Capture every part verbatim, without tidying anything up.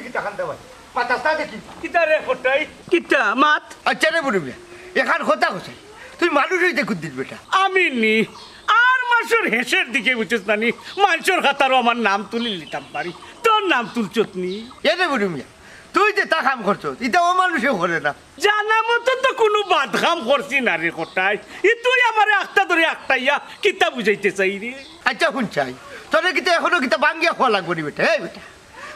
কিতা খান্দা ভাই? মাতাস না দেখি। কিতা রে কটাই? কিতা মাত? আচ্ছা রে বুরু মিয়া, এখান কথা কছাই, তুই মানুষ অইতে কুদ্দিন বেটা? আমি নি, আর মাসর হেষর দিকে বুঝছস না নি, মানষর খাতারও আমার নাম তুলি লিতাম পারি, তোর নাম তুলছত নি। এ রে বুরু মিয়া, তুই যেতা কাম করছস, ইতা অমানুষেও করে না। জানা মতো তো কুনু বাদ কাম করছি না রে কটাই। ই তুই আমারে আখতা ধরি আখতাইয়া কিতা বুঝাইতে চাইরে? আচ্ছা হুন চাই, তোরে কিতা এখনো কিতা ভাঙ্গিয়া কওয়া লাগবো নি বেটা? এই বেটা,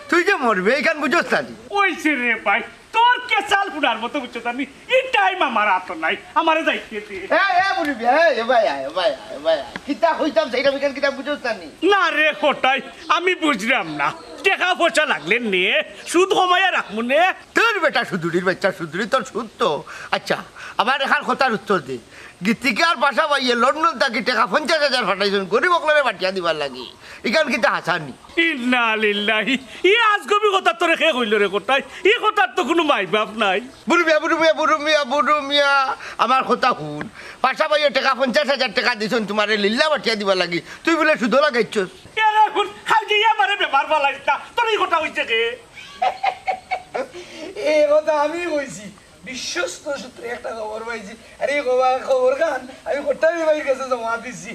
তুই যে মরবে, ইখান বুঝছস না নি? অইছে রে ভাই, তোর কেচাল ফুটার মতো বুঝছস না নি? ই টাইম আমার আতো নাই, আমারে যাইতে দে। এ, এ, বুরু মিয়া, এ, এ ভাই, এ ভাই, এ ভাই, কিতা কইতাম চাইরাম ইখান কিতা বুঝছস না নি? না রে কটাই, আমি বুঝরাম না। টেকা পয়সা লাগলে নে, সুদ কমাইয়া রাখমু নে। তোর বেটা সুদুরির বাচ্চা, সুদুরি তোর সুদ তো। আচ্ছা, আমার এখান কথার উত্তর দে। গীতিকার বাসা ভাইয়ে লন্ডন থাকি টেকা পঞ্চাশ হাজার পাঠাইছইন গরিব অকলরে বাটিয়া দিবার লাগি। ইখান কিতা হাছা নি? ইন্না লিল্লাহি। ই আজগবি কথা তোরে কে কইলো রে কটাই? ই কথার তো কুনু মাই বাপ নাই। বুরু মিয়া, বুরু মিয়া, বুরু মিয়া, বুরু মিয়া, আমার কথা হুন। বাসা ভাইয়ে টেকা পঞ্চাশ হাজার টেকা দিছইন তুমারে লিল্লা বাটিয়া দিবার লাগি। তুই বুলে সুদো লাগাইছস। এরে হুন, খালি আমারে বেমার বালাইস না। তোর ই কথা কইছে কে? এই কথা আমি কইছি। বিশ্বস্ত সূত্রে একটা খবর পাইছি। আর ই খবর, খবর খান আমি কটাই ভাইর কাছে জমা দিছি।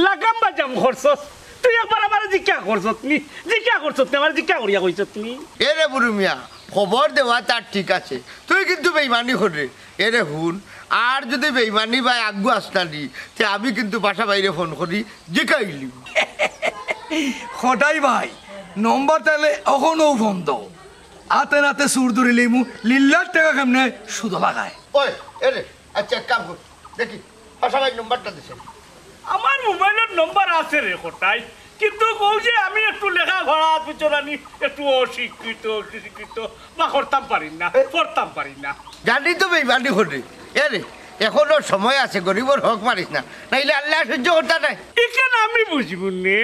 লাগাম বাজাম করছস। তুই একবার আমারে জিজ্ঞা করছত নি? জিজ্ঞা করছত নি? আমারে জিজ্ঞা করিয়া কইছত নি? এ রে বুরু মিয়া, খবর দেওয়া তার ঠিক আছে, তুই কিন্তু বেইমানি কররে। এ রে হুন, আর যুদি বেইমানি বায় আগুয়াস না নি, তে আমি কিন্তু বাসা ভাইরে ফোন করি জিকাইলিমু। কটাই ভাই, নম্বর তাইলে অখনউ ফোন দেও। আতে নাতে চুর ধরিলিমু, লিল্লার টেকা কেমনে সুদো লাগায়। ওই, এ রে, আচ্ছা, এক কাম কর, দেখি, বাসা ভাইর নম্বরটা দিছে। আমার মোবাইলর নম্বর আছে রে কটাই, কিন্তু কও যে আমি একটু লেখাপড়া বুঝছো না নি, একটু অশিক্ষিত, একটু শিক্ষিত, বা করতাম পারি না, পড়তাম পারি না। জানি তো বেইমানি কররে। এ রে, এখনো সময় আছে, গরিবর হক মারিস না, নাইলে আল্লায় সহ্য করতা নায়। ইখান আমি বুঝিমু নে,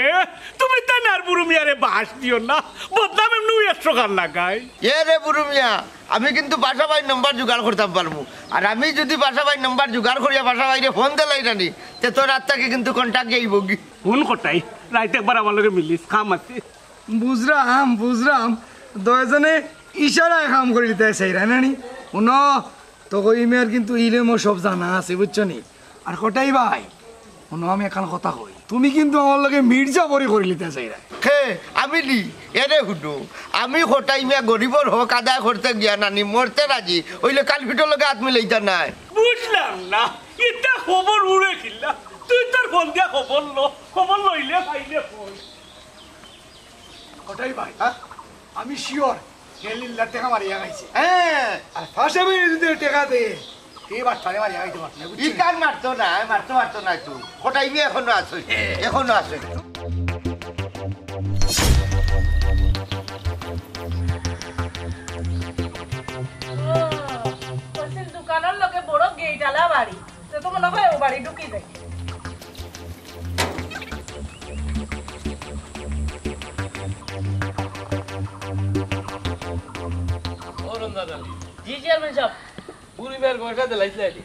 তুমি তাইন আর বুরু মিয়ারে বাঁশ দিও না, বদনাম এমনেউ একশো খান লাগায়। এ রে বুরু মিয়া, আমি কিন্তু বাসা ভাইর নম্বর জোগাড় করতাম পারমু। আর আমি যুদি বাসা ভাইর নম্বর জোগাড় করিয়া বাসা ভাইরে ফোন দিলাই না নি, তে তোর আত থাকি কিন্তু কন্টাক্ট যাইবোগি। হুন কটাই, রাইত একবার আমার লগে মিলিস, কাম আছে। বুঝরাম, বুঝরাম, দুইজনে ইশারায় কাম করিলিতায় চাইরায় না নি? হুনো, তকই মিয়ার কিন্তু ইলেমও সব জানা আছে, বুঝছো নি? আর কটাই ভাই, হুনো, আমি একখান কথা কই, তুমি কিন্তু আমার লগে মির্জাফরি করিলিতায় চাইরায়। কে? আমি নি? এ রে হুনো, আমি কটাই মিয়া গরিবর হক আদায় করতে গিয়া না নি মরতে রাজি, অইলে কালপিটর লগে আত মিলাইতা নায়। বুঝলাম না, ইতা খবর উড়ে কিলা? তুই তোর ফোন দিয়া খবর ল, খবর লইলে পাইলে ফোন। কটাই ভাই, হ্যাঁ? আমি শিওর, হে লিল্লার টেকা মারিয়া খাইছে। হ্যাঁ। আর পাশে বেড়ে যদি টেকা দে, এই বাটপারে মারিয়া খাইতে পারতো না, বুঝছো? ইকার মারতো না, মারতো পারতো না তুই। কটাই মিয়া এখনো আছে, এখনো আছে। ও, কইছিল দোকানর লগে বড় গেট আলা বাড়ি। তে তো মনে হয় ও বাড়ি ঢুকি যাই। ও রমজান আলী। জি চেয়ারম্যান সাব। বুড়ি মেয়ের পয়সা দিলাইছিলে আইলি।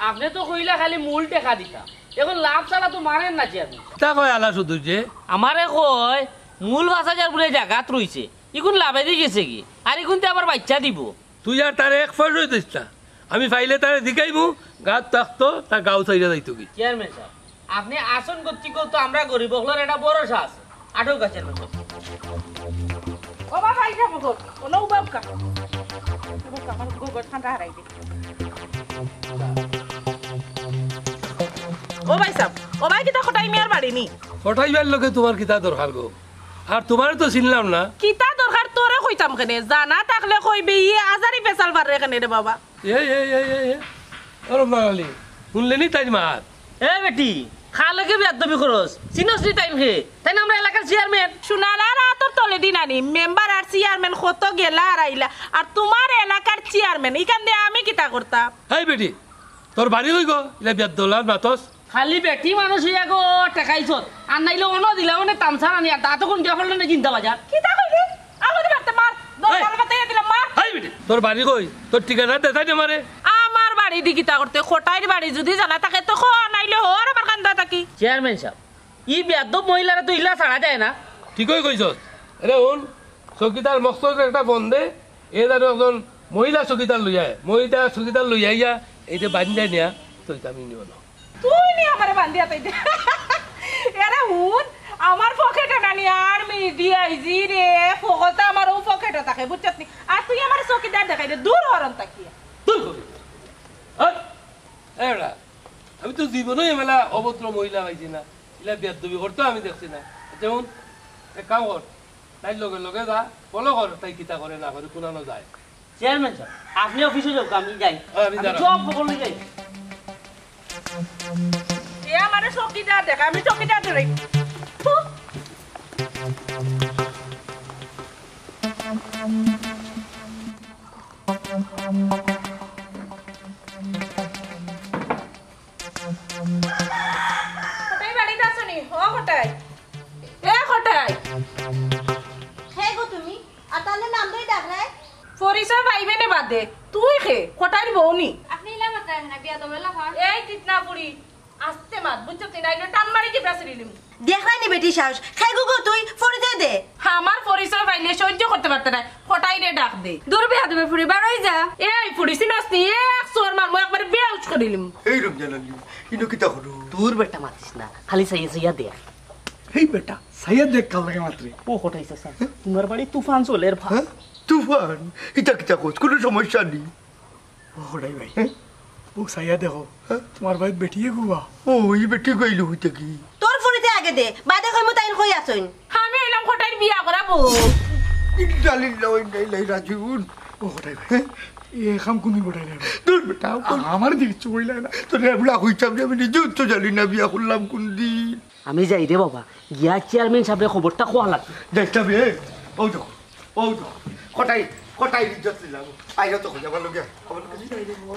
আপনে তো কইলা খালি মূল টেকা দিতা। এখন লাভ ছাড়া তো মানেন না চেয়ারম্যান। তা কয় আলা শুধু যে। আমারে কয় মূল পাঁচ হাজার বুলে জাগাত রইছে। ইগুন লাভেদি গেছে কি? আর ইগুনতে আবার বাইচ্চা দিব। তুই আর তারে এক পয়সাও দিস না। আমি পাইলে তারে জিকাইমু, গাত থাকতো, তার গাউ ছাইড়া যাইতো কি। চেয়ারম্যান সাব, আপনে আছইন গতিকে তো আমরা গরিব অকলর একটা ভরসা আছে। আটক আছে, চেয়ারম্যান সাব। ও বাবা, এই যাবো গো। ও না, উবা উকা। উবা উকা, আমার গোবর ঠান্ডা হারাই দে। ও ভাই সাব, ও ভাই, কিতা কটাই মিয়ার বাড়ি নি? কটাই মিয়ার লগে তুমার কিতা দরকার গো? আর তুমারে তো চিনলাম না। কিতা দরকার তোরে কইতাম কেনে? জানা থাকলে কইবে, ইয়ে আজারি পেশাল পারে কেনে রে বাবা? এ, এ, এ, এ, এ। ও রমজান আলী, হুনলে নি তাইর মাত? এ বেটি, কার লগে বেয়াদবি করস? চিনস নি তাইন কে? তাইন আমরা এলাকার চেয়ারম্যান। সোনার আর আতর তলে দি নানি, মেম্বার আর চেয়ারম্যান কত গেলা আর আইলা। আর তুমার এলাকার চেয়ারম্যান, ইখান দিয়া আমি কিতা করতাম? এই বেটি, তোর বাড়ি কই গো? ইলা বেয়াদবি লাখান মাতস। খালি বেটি মানুষ অইয়া গো ঠেকাইছত, আর নাইলে অনো দিলা মানে তামসা নানি, আর দাঁত কোন গিয়া পড়লো না জিন্দা বাজার। কিতা কইলি? আমারে মারতে মার, দশ এই! বারো পাতাইয়া দিলাম মার। হাই বেটি, তোর বাড়ি কই? তোর ঠিকানা দে তাইন আমারে। আমার বাড়িদি কিতা করতে? কটাইর বাড়ি যুদি জানা থাকে তো ক, আর নাইলে হ, আর আমার কান্দা থাকি। চেয়ারম্যান সাব, ই বেয়াদব মহিলারে তো ইলা ছাড়া যায় না। ঠিকই কইছস। এরে হুন, চকিদার মকসদ একটা বন্দে, এ যেন একজন মহিলা চকিদার লইয়া আয়, মহিলা চকিদার লইয়া আইয়া এই যে বান্ধিয়া নিয়া তইতাম ইনি অনো। তুই নি আমারে বান্ধিয়া তইতে। এরে হুন, আমার পকেটো নানি আর্মি, ডিআইজি রে, পকেটটা আমার অউ পকেটো থাকে, বুঝছত নি? আর তুই আমারে চকিদার দেখাইরে, দূর হরন তাকিয়া। দূর করি। হ্যাঁ? এ বেটা, আমি তো জীবনেও এমেলা অভদ্র মহিলা পাইছি না, ইলা বেয়াদবি করতে আমি দেখছি না। আচ্ছা হুন, এক কাম কর, তাইর লগে লগে যা, ফলো কর, তাই কিতা করে না করে, কুনানো যায়। চেয়ারম্যান সাব, আপনে অফিসো যাউক্কা, আমি যাই। হ্যাঁ, আমি আমি যাই। সব খবর লই যাই। এ আমারে চকিদার দেখ, আমি চকিদার ধরে। কটাই বাড়িত আছো নি? ও কটাই। এ কটাই। হে গো তুমি, আর তাহলে নাম ধরে ডাকরায়? পরিচয় পাইবে নে বাদে। তুই কে? কটাইর বউ নি? আপনে ইলা মাতরা কেনে, বিয়াদব এলাকার। এই তিতনা বুড়ি, আস্তে মাত, বুঝছত নি? নাইলে টান মারি জিব্রা ছিড়িলিমু। দেখরায় নি বেটির সাহস। কে গো গো তুই? পরিচয় দে। আমার পরিচয় পাইলে সহ্য করতে পারতে নায়। কটাইরে ডাক দে। দূর বেয়াদবি ফুড়ি, বারই যা। এই ফুড়ি চিনস নি? এক চড় মারমু, একবারে বেহুশ করিলিমু। এই রমজান আলী, ইনো কিতা করো? দূর বেটা মাতিস না, খালি চাইয়া চাইয়া দেখ। এই বেটা, চাইয়া দেখ কার লগে মাতরে। ও কটাই চাচা, তুমার বাড়ি তুফান চলের ভা। হ্যাঁ? তুফান? ইটা কিতা কস? কুনু সমস্যা নি। ও কটাই ভাই, হ্যাঁ? ও চাইয়া দেখো, হ্যাঁ? তুমার বাড়িত বেটিয়ে গুয়া। ও, ই বেটি গাইল হইতে কি? তোর ফুড়িতে আগে দে, বাদে কইমু তাইন কই আছইন। আমি অইলাম কটাইর বিয়া করা বউ। ইন্না লিল্লাহি ওয়া ইন্না ইলাইহি রাজিউন। ও কটাই ভাই, হ্যাঁ? এ কাম কুনদিন কটাই নাই। দূর বেটা, আ-, আমার দিকে চুইলাই না। তোরে এবলা কইতাম যে আমি নিজেও তো জানি না বিয়া করলাম কুনদিন। আমি যাই রে বাবা, গিয়া চেয়ারম্যান সাবরে খবরটা কওয়া লাগবো। দেখতাম এ, ও দেখো, ও দেখো, কটাই, কটাই ইজ্জত নিলাম। আইও তো খোঁজা ভালো গিয়া।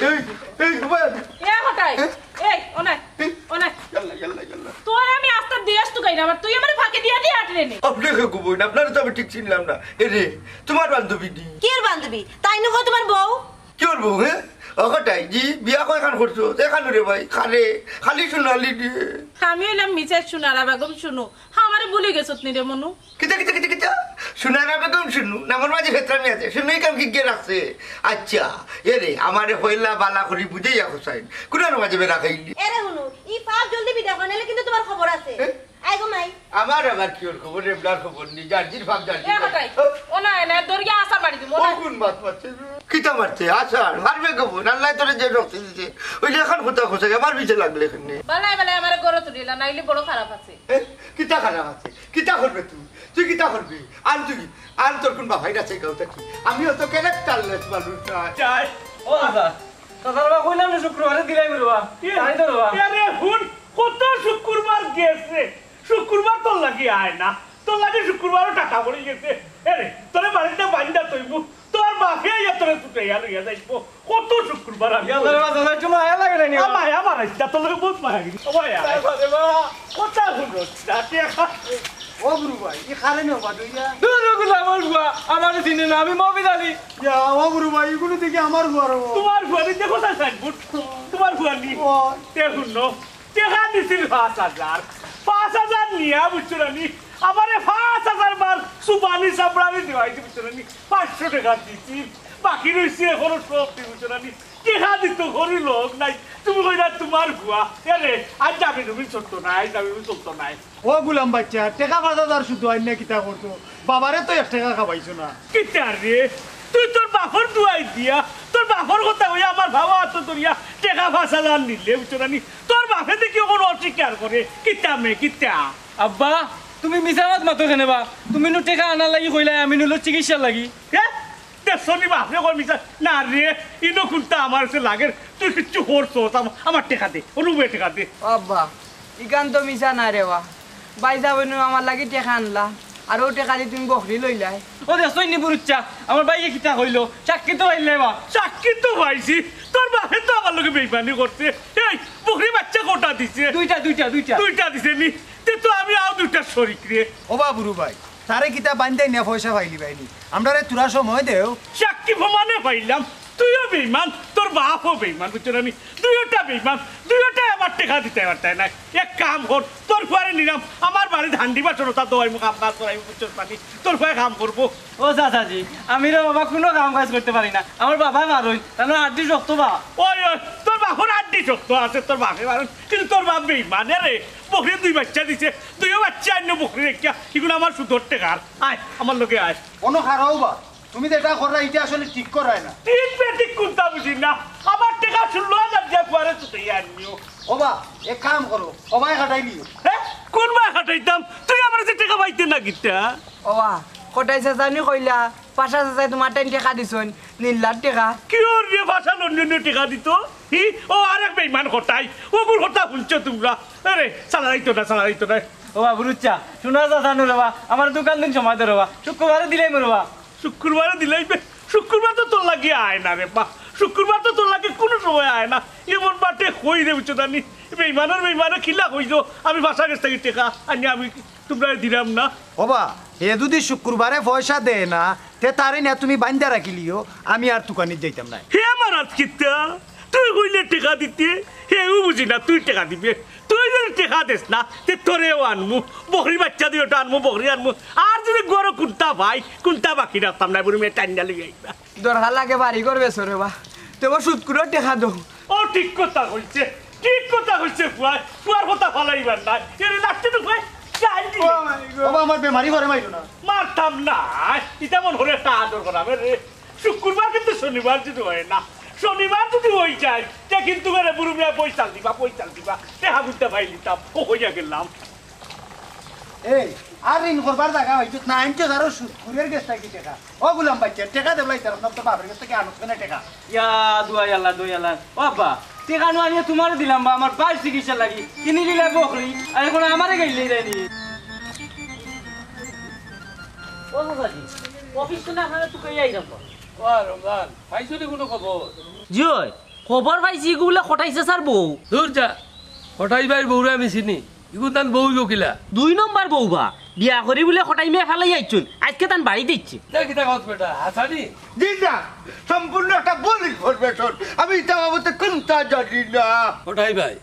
এই, এই, বাবা। এ কটাই, হ্যাঁ? এই, অনাই, এই, অনাই। ইয়াল্লা, ইয়াল্লা, ইয়াল্লা। তোর আমি আস্তা দেশ তো গাইলাম, আর তুই আমারে ফাঁকি দিয়া দিয়া আটলে নে। আপনে কে কইবো না, আপনারে তো আমি ঠিক চিনলাম না। এ রে, তুমার বান্ধবী নি? কির বান্ধবী? তাইন কো তুমার বউ? কিওর বউ, হে? ও কটাই, জি, বিয়া কয়খান করছো? এখান রে ভাই, খারে, খালি সোনালি দিয়ে। আমি অইলাম মিসেস সুনারা বেগম সুনু। আমারে ভুলি গেছত নি রে মনু? কিতা, কিতা, কিতা, কিতা? সুনারা বেগম সুনু? নামর মাঝে ফেতরামি আছে। সুনু ই কাম কিগিয়ে রাখছে? আচ্ছা, এ রে, আমারে পয়লা বালা করি বুঝাইয়া কছাইন। কুনার মাঝে বেড়া খাইলি? এরে হুনু, ই পাপ জলদি বিদায় কর, নাইলে কিন্তু তুমার খবর আছে। এ? আই গো মাই। আমার আবার কিওর খবর, এবলার খবর নি, যার জির ভাব যার জির এ ভাব। কটাই, ও না, এ না, দরিয়া আছাড় মারি দিমু, ও না। কোন মাত মারছে? কিতা মারছে? আছাড়? মারবে খবর, আল্লায় তোরে যে রক্ত দিছে, ওই যে এখন কথা খোঁজা, আমার পিছে লাগলে এখানে। বালাই, বালাই, আমার গরো তুলিলা, নাইলে বড় খারাপ আছে। এ? কিতা খারাপ আছে? কিতা করবে তুই? তুই কিতা করবি? আন তুই, আন তোর কোন বাবাই আছে গাঁও থাকি? আমিও তো characterless মানুষ না। যাই। ও দাদা, দাদার বা কইলাম না শুক্রবারে দিলাই বেরোবা। এ, তাই তো বাবা। এ রে, হুন, কত শুক্রবার গেছে। শুক্রবার তোর লাগি আয় না, তোর লাগি শুক্রবারও টাকা পড়ি গেছে। এরে, তোরে বাড়িতে বান্ধা তৈব, তোর বাপে আইয়া তোরে ছুটাইয়া লইয়া যাইব। কত শুক্রবার আমি ইয়াল্লা রে বাবা, দাদা, একটু মায়া লাগে না নি? আ, মায়া বাড়াইস না, তোর লগে বহুত মায়া গেছে। ও মায়া। তাই বাদে বাবা। কথা শুনো, রাতে একা। ও গুরু ভাই, ই কারে নেও বাদ হইয়া? দূর ও গুরু, আমার গুয়া, আমারে চিনে না, আমি মবিদ আলী। ইয়া, ও গুরু ভাই, ইগুলো দেখি আমার গুয়ার ও। তোমার গুয়ারি দেখো না সাইনবোর্ড, তোমার গুয়ারি। ও। দেখুন, টেকা দিছিল পাঁচ হাজার। পাঁচ হাজার নিয়া, বুঝছো না নি? আমারে পাঁচ হাজার বার সুপানি সাবড়ানি দেওয়াইছে, বুঝছো না নি? পাঁচশো টেকা দিছি, বাকি রইছে এখনো সব, বুঝছো না নি? টেকা দিত ঘড়ি লোক নাই, তুমি কইরা তোমার গুয়া। এরে, আজ যাবি তুমি চলতো নাই, আজ যাবি তুমি চলতো নাই। ও গুলাম বাচ্চা, টেকা পাঁচ হাজার শুধু আইন না কিতা করতো? বাবারে তো এক টেকা খাবাইছো না। কিতা রে? তুই তোর বাপর দুয়াই দিয়া, তোর বাপর কথা হইয়া আমার বাবা তো ধরিয়া টেকা পাঁচ হাজার নিলে, বুঝছো না নি? তোর বাপে দেখি ওখানে অস্বীকার করে। কিতা মে, কিতা? আব্বা, তুমি মিছা মাত মাতো কেনে বা? তুমি নু টেকা আনার লাগি কইলাই, আমি নিলো চিকিৎসার লাগি। হে? দেখছো নি বাপরে কই মিছা? না রে, ইনো কুন্তা আমার সে লাগের। তুই কিচ্ছু করছস, আম-, আমার টেকা দে, ও রুমে টেকা দে। ও আব্বা, ইখান তো মিছা না রে বা। ভাইসাবে নু আমার লাগি টেকা আনলা, আর ও টেকা দি তুমি বকরি লইলায়। ও দেখছো নি বুরুচ্চা, আমার ভাইয়ে কিতা কইলো? সাক্ষী তো পাইলে বা। সাক্ষী তো পাইছি, তোর বাপে তো আমার লগে বেইমানি করছে। এই, বকরি বাচ্চা কটা দিছে? দুইটা, দুইটা, দুইটা। দুইটা দিছে নি? তে তো আমি আও দুইটা শরিক রে। ও বা বুরু ভাই, তারে কিতা বান্ধাই না পয়সা পাইলি বাইনি? আমরারে থুড়া সময় দেও। সাক্ষী প্রমাণে পাইলাম, তুইও বেইমান, তোর বাপও বেইমান, বুঝছো না নি? দুইওটা বেইমান, দুইওটায় আমার টেকা দিতে পারতায় না। এক কাম কর, তোর ফুয়ারে নিলাম, আমার বাড়িত হান্ডি বাসন ওটা দোয়াইমু, কাম কাজ করাইমু, বুঝছো না নি? তোর ফুয়ায় কাম করবো। ও চাচাজি, আমি রে বাবা কুনু কাম কাজ করতে পারি না, আমার বাবা মারইন, তান আড্ডি শক্ত বা। ওই, ওই, তোর বাপর আড্ডি শক্ত আছে, তোর বাপে মারইন, কিন্তু তোর বাপ বেইমান রে। বকরি দুই বাচ্চা দিছে, দুইও বাচ্চা আইন্য বকরি রেখিয়া, ইগুন আমার সুদর টেকার। আয়, আমার লগে আয়। অনো খাড়াও বা, তুমি যেটা কররায়, ইটা আসলে ঠিক কররায় না। ঠিক বেঠিক কুনতা বুঝি না, আমার টেকা ষোলো হাজার দিয়া ফুয়ারে চুতাইয়া আনিও। ও বা, এক কাম করো, ও বায় খাটাই নিও। হে? কুন বায় খাটাইতাম? তুই আমার কাছে টেকা পাইতে না কিতা? ও বা, কটাই চাচানি কইলা, পাশা চাচায় তুমার টাইন টেকা দিছইন, নিল্লার টেকা। কিওর রে পাশা লন্ডনে টেকা দিত? হি? ও আরেক বেইমান কটাই, অগুর কথা হুনছো তুমরা? আরে, চালা যাইতো না, চালা যাইতো না। ও বা, বুরুচ্চা, হুনো চাচানু রে বা, আমার দুকান দিন সময় দে রে বা, শুক্রবারে দিলাইমু রে বা। শুক্রবারে দিলাইবে? শুক্রবার তো তোর লাগি আয় না রে বা, শুক্রবার তো তোর লাগি কুনু সময় আয় না। এমন বাটে কই রে, বুঝছো জানি, বেইমানর বেইমানে কিলা কইছো, আমি পাশা গেছ থাকি টেকা আনি আমি তুমরারে দিরাম না। ও বা, হে যুদি শুক্রবারে পয়সা দেয় না, তে তারে নিয়া তুমি বাইন্ধা রাখিলিও, আমি আর তুকানিত যাইতাম নায়। হে মারাত কিতা? তুই কইলে টেকা দিতে, হেও বুঝি না তুই টেকা দিবে। তুই যুদি টেকা দেস না, তে তোরেও আনমু, বকরি বাচ্চা দুইওটা আনমু, বকরি আনমু। আর যুদি ঘরো কুনতা পাই, কুনতা বাকি রাখতাম নায়, বুড়ি মেয়ে টাইন্ডা লই আইবা। দরকার লাগে বাড়ি ঘর বেচো রে বা, তবু শুক্রবারে টেকা দেও। ও ঠিক কথা কইছে, ঠিক কথা কইছে ফুয়ায়, ফুয়ার কথা ফালাইবার নায়। এরে লাঠি তো ফুয়ায়, চাই দিলে। ও বা, আমার বেমারি ঘরে মাইরো না। মারতাম না, ইটা মন করি একটা আদর করাম রে। শুক্রবার কিন্তু শনিবার যুদি অয় না, শনিবার যুদি অই যায়, তে কিন্তু মেরে বুড়ি মেয়ে পয়সা দিবা, পয়সা দিবা, টেকা বুঝতে পাইলিতাম, ও কইয়া গেলাম। এই, আর ঋণ করবার জাগা অইতো না, আনছো ধরো সুদ, কুড়ির গেছ থাকি টেকা। ও গুলাম বাচ্চা, টেকা দেবলাই তার, আপনার তো বাপের গেছ থাকি আনছ কেনে টেকা? ইয়া, দুয়াই আল্লাহ, দুয়াই আল্লাহ। ও আব্বা, টেকা নু আনিয়া তুমারে দিলাম বা, আমার ভাইর চিকিৎসা লাগি। কিনি দিলা বকরি, আর অখন আমারে গাইল্লাইরায়নি। ও চাচাজি, অফিস তো না, আপনারা তো কই আইলাম বা। ও রমজান, পাইছো নি কুনু খবর? জি অয়, খবর পাইছি, ইগু বুলে কটাই চাচার বউ। দূর যা, কটাই ভাইর বউরে আমি চিনি। ইগু তান বউ ইগু কিলা? দুই নম্বর বউ বা, বিয়া করি বুলে কটাই মেয়ে ফালাই আইছইন, আইজকে তান বাড়ি দিচ্ছে। তে কিতা কস বেটা, হাছানি? জি না, সম্পূর্ণ একটা ভুল ইনফরমেশন। আমি ইতা বাবদে কুন্তা জানি না। কটাই ভাই,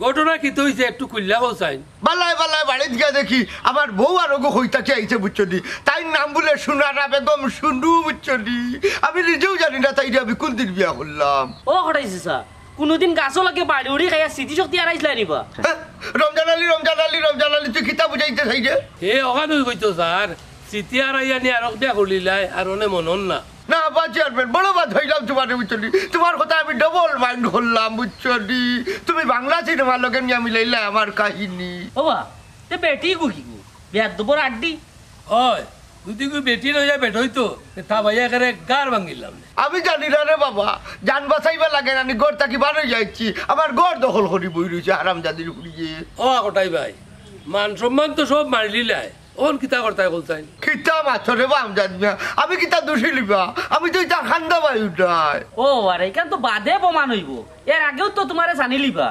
ঘটনা কিতা অইছে একটু খুলিয়া কও চাইন। বালায় বালায় বাড়িত গিয়া দেখি আমার বউ আর অগু কই থাকি আইছে বুঝছো নি। তাইর নাম বুলে সুনারা বেগম সুনু বুঝছো নি। আমি নিজেও জানি না তাইরে আমি কুনদিন বিয়া করলাম। ও কটাই চাচা, কুনুদিন গাছো লাগি বাড়ি উড়ি খাইয়া স্মৃতিশক্তি হারাইছলায় নি বা? হ্যাঁ? রমজান আলী, রমজান আলী, রমজান আলী, তুই কিতা বুঝাইতে চাইরে? হে, অখান অই কইতো স্যার, স্মৃতি হারাইয়া নি আর অক বিয়া করলিলায়, আর অনে মনর না। না বা চেয়ারম্যান, বড় বাদ হইলাম তুমারে বুঝছো নি। তুমার কথা আমি ডাবল মাইন্ড করলাম বুঝছো নি। তুমি বাংলা সিনেমার লগে নিয়া মিলাইলায় আমার কাহিনী। ও বা, তে বেটি গু কি গু? বেয়াদ্দবর আড্ডি। অয়, যুদি গু বেটি লইয়া বেট অইতো, তে থাবাইয়া একেরে গার ভাঙিলাম। আমি জানি না রে বাবা, জান বাচাইবার লাগি নানি ঘর থাকি বার অইয়া আইছি, আমার ঘর দখল করি বই রইছে হারামজাদির ফুড়িয়ে। ও কটাই ভাই, মান সম্মান তো সব মারিলিলায়, অখন কিতা করতায় কও চাইন? কিতা মাতরে বা আমজাদ মিয়া, আমি কিতা দোষী নি বা, আমি তো ইতা খান্দা ভাই উঠায়। ও আরে, ইখান তো বাদে প্রমাণ অইবো, এর আগেউ তো তুমারে জানিলি বা।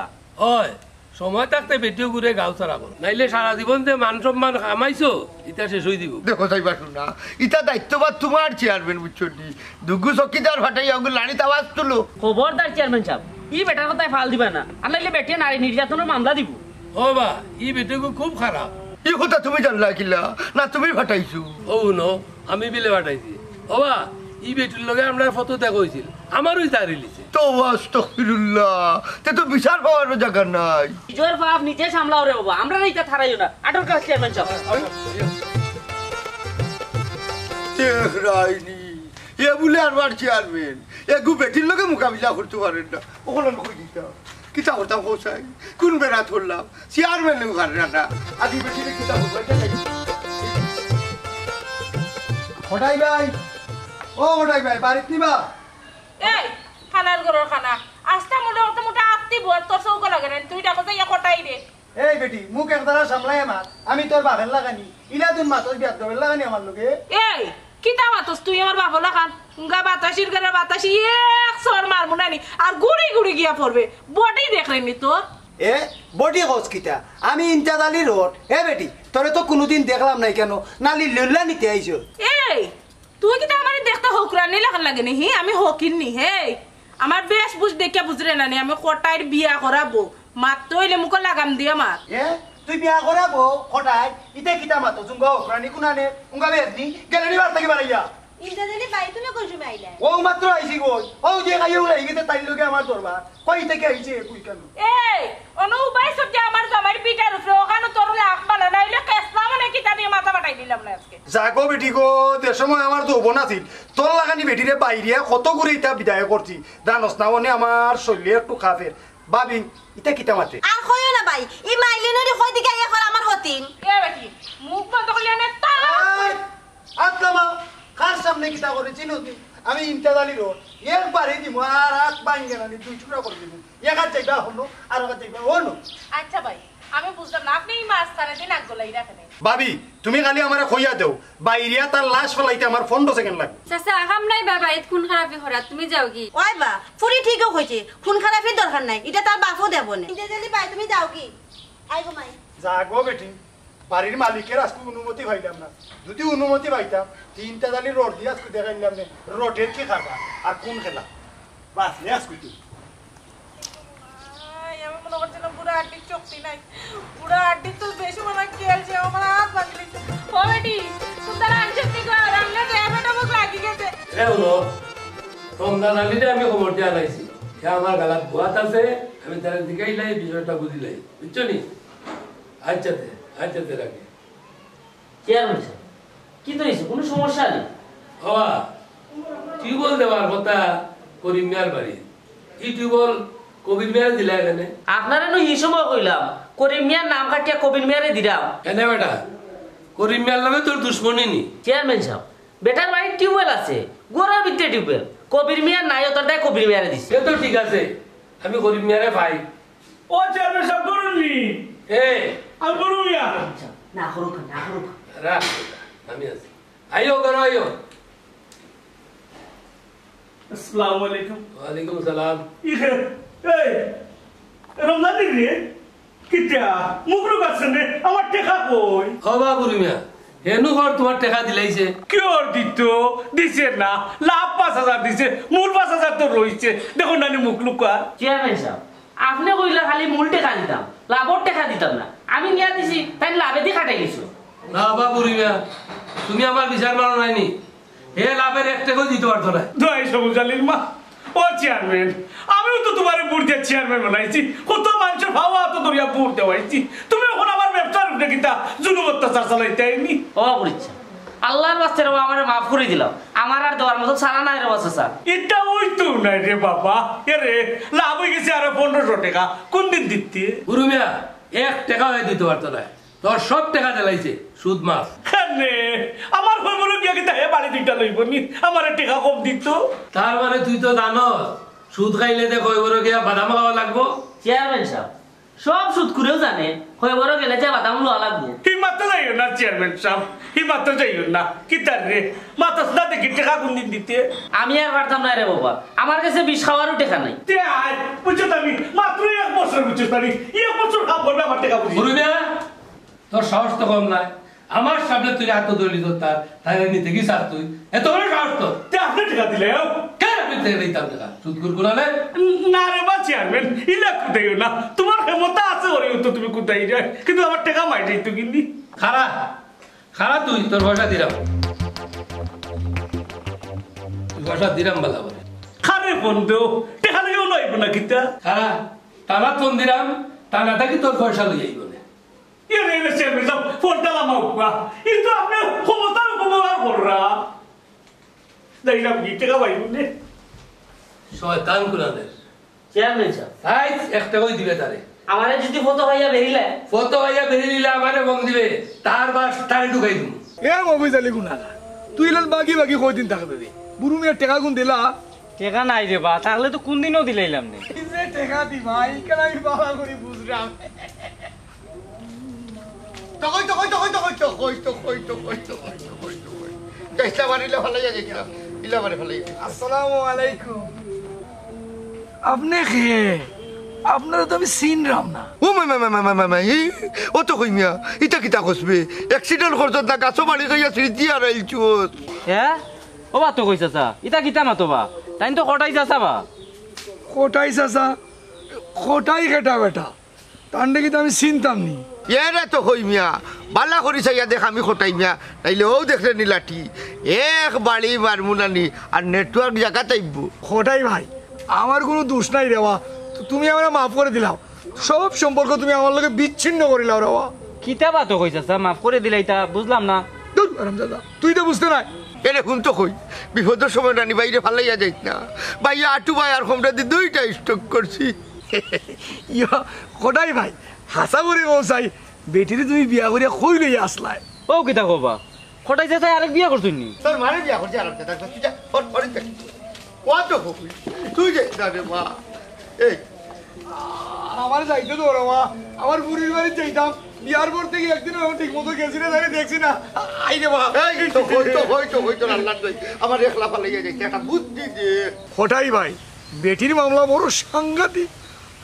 অয়, সময় থাকতে বেটিও ঘুরে গাঁও ছাড়া করো, নাইলে সারা জীবন যে মান সম্মান কামাইছো, ইতা শেষ অই দিবো। দেখো চাইবা সুনা, ইতা দায়িত্বভার তুমার চেয়ারম্যান বুঝছো নি, দুগু চকিদার ফাটাইয়া অগুর লাড়িত আওয়াজ তুলো। খবরদার চেয়ারম্যান সাব, ই বেটার কথায় ফাল দিবা না, আর নাইলে বেটিয়ে নারী নির্যাতনর মামলা দিবো। ও বা, ই বেটিগু খুব খারাপ। ই কথা তুমি জানলায় কিলা? না তুমি ফাটাইছো? ও হুনো, আমি বিলে ফাটাইছি। ও বা, ই বেটির লগে আমরার ফটো দেখা অইছিল, আমারউ তারিলিছে। তো আস্তাগফিরুল্লাহ, তে তো বিচার পাওয়ারও জাগা নাই। নিজর পাপ নিজে সামলাও রে বাবা, আমরারে ইতা থারাইও না। আটক কর চেয়ারম্যান সাব। দেখ রাইনি, এ বুলে আরবার চেয়ারম্যান, এগু বেটির লগে মোকাবিলা করতে পারের না। অখন আমি কই দিতাম, কিতা করতাম কও চাই, কুন বেড়া ধরলাম, চেয়ারম্যান নেও পারে না। আদি বেটিরে কিতা করতাম, এটা চাই। কটাই ভাই, ও কটাই ভাই, বাড়িত নি বা? এই, খানার ঘরর খানা, আস্তা মুন্ডা অত মুটা আত্তি বুয়াত তোর চউখো লাগে না, তুই ডাকো যাইয়া কটাই রে। এই বেটি, মুখ একদারা সামলাইয়া মাত, আমি তোর বাপের লাখানি, ইলা তুই মাতর বিয়াদ্দবের লাখানি আমার লগে। এই, কিতা মাতস তুই আমার বাপর লাখান? গা বাতাসির ঘরে বাতাসি এক চড় মারমু নানি, আর গুড়ি গুড়ি গিয়া পড়বে। বডি দেখরে নি তোর? এ, বডি কস কিতা? আমি ইন্তাজ আলী রোড। এ বেটি, তোরে তো কুনুদিন দেখলাম নায় কেনে? না লিল্লা নিতে আইছো? এই, তুই কিতা আমারে দেখতে হউকরা? আনি লাখান লাগে নি, হি? আমি হকির নি, হে? আমার বেশ বুঝ দেখিয়া বুঝরে না নি, আমি কটাইর বিয়া করাবো। মাত তো অইলে মুখো লাগাম দিয়া মাত। এ? তুই বিয়া করাবো কটাই? ইতে কিতা মাতো? জুঙ্গা অকরানি কুনানে? উঙ্গা বেদনি? গেলে নি বাড়ি থাকি বাড়াইয়া? ইন্টারনেটে বাড়িত না কোন সময় আইলা? ও মাত্র আইছি গো। ও যে খাইয়ে উলাই গেছে তাইর লগে আমার দরবার। কই থাকি আইছে কই কেন? এই, অনু উবাই সব যে আমার জামাইর পিঠার উপরে, ওখানে তোর লাখ বালা না অইলে কেসলা মানে কিতা দিয়ে মাথা ফাটাই দিলাম না আজকে। যা গো বেটি গো, যে সময় আমার যৌবন আছিল, তোর লাখানি বেটিরে বাইরিয়া কত ঘুরে ইতা বিদায় করছি। জানোস না, অনে আমার শরীরে একটু কাফের। ভাবি, ইতা কিতা মাতে? আর কইও না ভাই, ই মাইলিনরি কই দিকে আইয়া কর আমার হতিন। এ বেটি, মুখ বন্ধ করলে না তা। এই, আত নামা, কার সামনে কিতা করে চিনোস নি? আমি ইন্তেজালি রোড, একবারে দিমু, আর আত ভাঙ্গে না নি, দুই টুকরা করে দিমু। এক হাত যাইবা হনো, আর এক হাত যাইবা হনো। আচ্ছা ভাই, আমি বুঝলাম না, আপনি এই মাছ তারা দিন আগ গোলাই রাখেন। ভাবি, তুমি খালি আমারে কইয়া দেও, বাইরিয়া তার লাশ ফালাইতে আমার পনেরো সেকেন্ড লাগবে। চাচা, আগাম নাই বাবা, এত খুন খারাপি করা, তুমি যাওগি। ওই বা, ফুরি ঠিকও কইছে, খুন খারাপির দরকার নাই, ইটা তার বাপও দেব না। ইন্তেজালি ভাই, তুমি যাওগি। আই গো মাই। যা গো বেটি, বাড়ির মালিকের আজকে অনুমতি পাইলাম না। যদি অনুমতি পাইতাম, তে ইন্তেজালি রোড দিয়া আজকে দেখাইলাম নে, রোডের কি খাবা আর কোন খেলা। বাস, নে আজকে তুই। আই, আমি মনে করছিলাম বুড়া আড্ডির শক্তি নাই। বুড়া আড্ডির তো বেশি মনে হয় খেলছে, আমার হাত ভাঙি দিছে। ও বেটি, সুতরাং আনছে কি গো, রান্না দেয়া বেটা মুখ লাগি গেছে। এ হলো, রমজান আলীরে আমি খবর দিয়া লাইছি। সে আমার গালাত বুয়াত আছে, আমি তারে জিগাইলাই, বিষয়টা বুঝিলাই। বুঝছো নি? আচ্ছা তে, আচ্ছা তে রাখি। চেয়ারম্যান সাব, কিতা অইছে? কুনু সমস্যা নি? বাবা, টিউবওয়েল দেওয়ার কথা করিম মিয়ার বাড়ি। ই টিউবওয়েল কবির মিয়ারে দিলা কেনে? আপনারে নু ই সময় কইলাম, করিম মিয়ার নাম কাটিয়া কবির মিয়ারে দিলাম। কেনে বেটা, করিম মিয়ার লগে তোর দুশমনি নি? চেয়ারম্যান সাব, বেটার বাড়িত টিউবওয়েল আছে, ঘরর ভিতরে টিউবওয়েল। কবির মিয়ার নাই, অতার দায় কবির মিয়ারে দিছে। এ তো ঠিক আছে, আমি করিম মিয়ারে পাই। ও চেয়ারম্যান সাব, করুন নি? এ। আমি করুন মিয়া। আচ্ছা, না করুক, না করুক। রাখ, আমি আছি। আইও, ঘরো আইও। আসসালামু আলাইকুম। ওয়ালাইকুম সালাম। ইহে, এই, রমজান রে, কিতা? মুখ লুকাছ নে, আমার টেকা কই? ও বাবুর মিয়া, হেনু ঘর তোমার টেকা দিলাইছে? কিওর দিত? দিছে না। লাভ পাঁচ হাজার দিছে, মূল পাঁচ হাজার তো রইছে। দেখো নানি মুখ লুকা। চেয়ারম্যান সাব, আপনে কইলা খালি মূল টেকা দিতাম, লাভর টেকা দিতাম না। আমি নিয়া দিছি, তাইন লাভেদি খাটাই গেছো। না বাবুর মিয়া, তুমি আমার বিচার মানো নাইনি। হে লাভের এক টেকাও দিতে পারতো না। দোহাই সবুজ আলীর মা, ও চেয়ারম্যান, আমিও তো তোমারে ভোট দিয়া চেয়ারম্যান বানাইছি, কত মানুষের ভাওয়া তো ধরিয়া ভোট দেওয়াইছি। তুমি এখন আমার ব্যবসার উপরে কিতা জুলুম অত্যাচার চালাইতে আইনি? ও করিচ্ছা, আল্লাহর ওয়াস্তে রে বাবা, আমারে মাফ করি দিলাও, আমার আর দেওয়ার মতো চারা নাই রে বাবা চাচা। ইটা অইতো নায় রে বাবা, এরে লাভ অই গেছে আরো পনেরোশো টেকা, কোন দিন দিতে? গুরু মিয়া, এক টেকাও হে দিতে পারতো না। তোর সব টেকা দিলাইছে, সুদ মাফ। কেনে? আমার কয়বরো গিয়া কিতা হে বাড়ি দুইটা লইবো নি? আমারে টেকা কম দিত। তার মানে তুই তো জানস, সুদ খাইলে যে কয়বরো গিয়া বাদাম খাওয়া লাগবো। চেয়ারম্যান সাব, সব সুদখুরেও জানে, কয়বরো গেলে যে বাদাম লওয়া লাগবো। হি মাতো যাইও না চেয়ারম্যান সাব, হি মাতো যাইও না। কিতার রে? মাতস না দেখি টেকা কোন দিন দিতে? আমি আর পারতাম না রে বাবা, আমার গেছে বিষ খাওয়ারও টেকা নাই। তে আয়, বুঝছো তো আমি মাত্র এক বছর, বুঝছো তো আমি এক বছর কাম করবে আমার টেকা বুঝি। গুরু মিয়া, তোর সাহস তো কম নায়। আমার সামনে তুই এত দলিল তার, তাইলে নিতে কি চাস তুই? এত বড় সাহস তোর? তে আপনে টেকা দিলে, ও? কেন আমি টেকা দিতাম টেকা? সুদখুর গুলালে? না রে বা চেয়ারম্যান, ইলা কুদাইও না। তোমার ক্ষমতা আছে ওরে তো তুমি কুদাই যায়, কিন্তু আমার টেকা মাই যাইতো কিন্তু। খারা, খারা তুই, তোর পয়সা দিলাম। তোর পয়সা দিলাম বালা করে। খারে ফোন দেও, টেকা লইও লইব না কিতা? খারা, টানা ফোন দিলাম, টানা থাকি তোর পয়সা লই আইব না। এরে, এরে, চেয়ারম্যান সাব, ফোনটা লামাও বা। কিন্তু আপনে ক্ষমতার অপব্যবহার কররা। যাইলাম কি, টেকা পাইব নে? শয়তান কুলানের। Chairman sub. সাইজ একটা কই দিবে তারে। আমারে যদি ফটো পাইয়া বেরিলে। ফটো পাইয়া বেরিলে আমারে ফোন দিবে। তার বাস তারে ঢুকাই দিমু। এ মফিজ আলী গুনাগার, তুই ইলান বাগি বাগি কয়দিন থাকবে বে? বুরু মিয়ার টেকা গুন দিলা? টেকা নাই রে বা, থাকলে তো কোন দিনও দিলাইলাম নে। এই যে টেকা দিবা, ইখান আমি বালা করি বুঝরাম। তো কই, তো কই, তো কই। যাইস না, আমার ইলা ফালাইয়া যাইস না। ইলা আমারে ফালাইয়া যাইস না। আসসালামু আলাইকুম। আপনে কে? আপনারে তো আমি চিনরাম না। ও মাই, মাই, মাই, ই, ও তো কই মিয়া, ইটা কিতা কসবে? অ্যাক্সিডেন্ট করছত না, গাছো বাড়ি খাইয়া সিঁড়ি দিয়া হারাইলছত। হ্যাঁ? ও বা তো কই চাচা, ইতা কিতা মাতো বা? তাইন তো কটাই চাচা বা। কটাই চাচা? কটাই কেটা বেটা? তানরে কিতা আমি চিনতাম নি? এরে তো কই মিয়া, বালা করি চাইয়া দেখ আমি কটাই মিয়া, নাইলে অউ দেখরে নি লাঠি, এক বাড়ি মারমু নানি, আর network জাগাত আইবো। কটাই ভাই, আমার কুনু দুষ নাই রেবা, তু-, তুমি আমারে মাফ করি দিলাও। সব সম্পর্ক তুমি আমার লগে বিচ্ছিন্ন করিলাও রেবা। কিতা বা তো কই চাচা, মাফ করি দিলাইতা, বুঝলাম না। ধুর, হারামজাদা, তুই তো বুঝতে নাই। এরে হুন তো কই, বিপদর সময় নানি ভাইরে ফালাইয়া যাইস না। ভাইয়া আটু ভাই আর কমরাদি দুইটা stroke করছি। ইয়া, কটাই ভাই, হাছা করি কও চাই, বেটিরে তুমি বিয়া করিয়া কই লইয়া আছলায়? ও কিতা কও বা? কটাই চাচায় আরেক বিয়া করছইন নি? তোর মারে বিয়া করছে আর একটা, তুই যা, ওর, ওর যা। ও তো কই, তুই যে যাবে মা। এই, আমার যাইতে তো ওরা মা, আমার বুড়ির বাড়ি যাইতাম। বিয়ার পর থেকে একদিন আমি ঠিক মতো গেছি না, জানি দেখছি না। আই রে মা। এই তো কই, তো কই, তো কই, তোর আল্লাহ তুই আমার একলা ফালাইয়া যাইতে একটা বুদ্ধি দে। কটাই ভাই, বেটির মামলা বড় সাংঘাতিক।